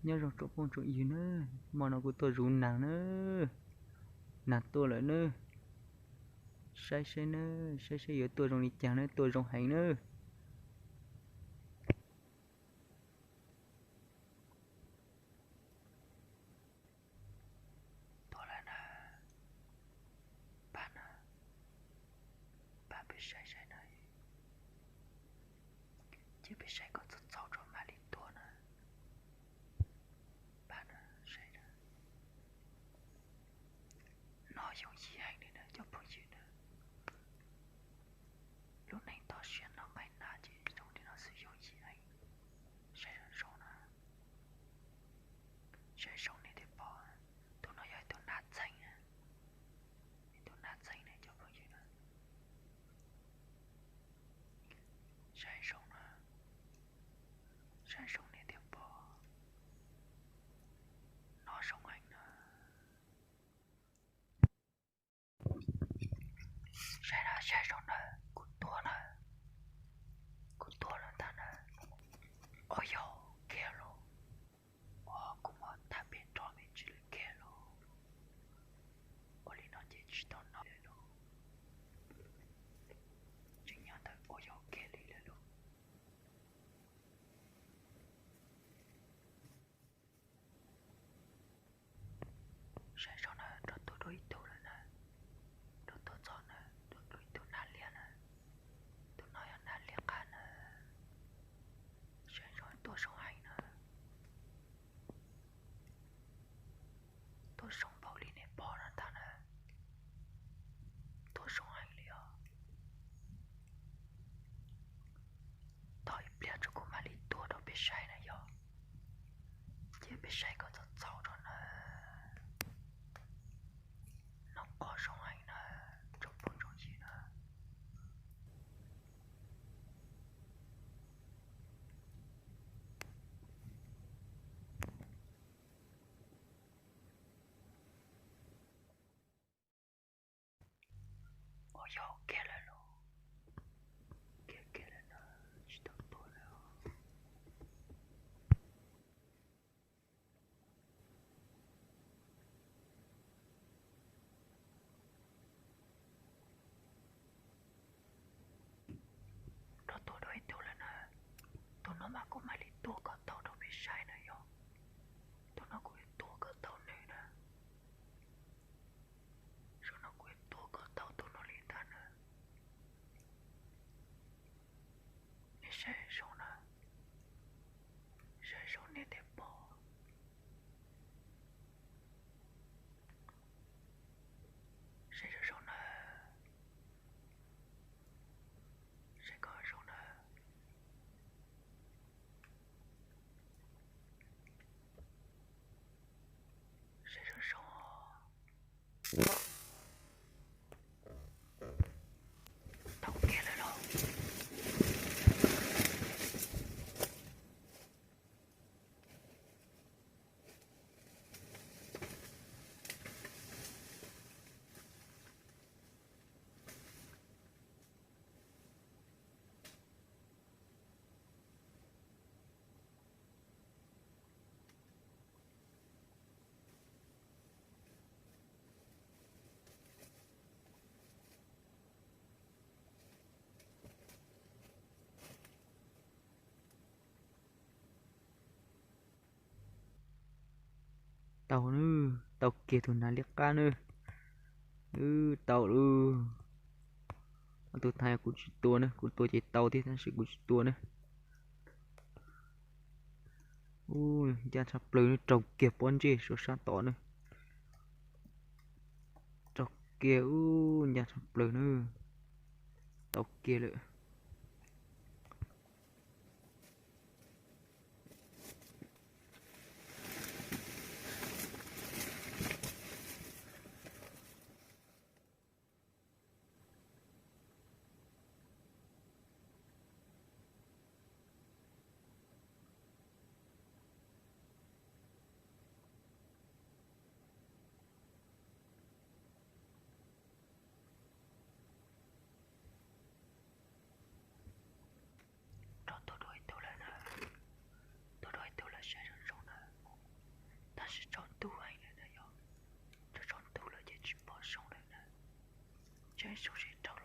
Nyob zoo tsoom phooj tsoom ywg nawb, hmo no kuv tuaj zuv nas nawb, nas tuaj lawm nawb. Saib saib nawb, saib saib yuav tuaj zoo li cas nawb, tuaj zoo heev nawb. Tuaj lawm na, pab na, pab peb saib saib na, cia peb saib kom txaus txaus rau mam li tuaj na. Pab na, saib na, no yooj yim heev li na cov phooj ywg na. Lub neej toj siab no maim nas ces zoo li no xwb yooj yim heev. Saib zoo zoo na, saib zoo nej thiaj pom. Tus no yog ib tug nas txheeb na, ib tug nas txheeb ne cov phooj ywg na. Saib zoo na, saib zoo nej thiaj pom, no zoo heev na. Saib na, saib zoo na, kuv tuaj lawm, kuv tuaj lawm ntag na. Ua yog kiag los, ua kuv muab thaj pem nrov me ntsis lawm kiag los. Ua li no ces tsis tau no lawm los, tseem nyob ntawm ua yog kiag li lawm los. Saib zoo na, rov tuaj dua ib tug lawm na, rov tuaj txog na, rov dua ib tug nas liab na, tus no yog nas liab qab na. Saib zoo tuaj zoo heev na, tuaj zoo npaum li nej pom no ntag na, tuaj zoo heev li os. Tos ib pliag tso kuv mam li tuaj rau peb saib na yog, cia peb saib kom txaus txaus rau na. No qos zoo heev na, tsoom phooj tsoom ywg na. Ua yog kiag lawm los, kiag kiag lawm na, tsis tau tuaj lawm. Rov tuaj dua ib tug lawm na, tus no mas kuv mam li tuaj kom tau rau peb saib na yog, tus no kuv yuav tuaj kom tau nws na. Zaum no kuv yuav tuaj kom tau tus no li ntag na. Nej saib zoo na, saib zoo nej thiaj pom. Saib zoo zoo na, saib kom zoo na. Saib zoo zoo. Tau kiag lawm los. Tau na, tau kiag tus nas liab qab na. Wb tau lawm. Ob tug thaiv kuv tsis tua na, kuv tua ces tau thiab tab sis kuv tsis tua na. Ub, ncaj tshaj plaws na, raug kiag pob ntseg saum sab tod na. Raug kiag, ub, ncaj tshaj plaws na. Tau kiag lawm. Tsaus ntuj heev lawm na yog, tsaus ntuj lawm ces tsis pom zoo lawm na. Tseem zoo siab rau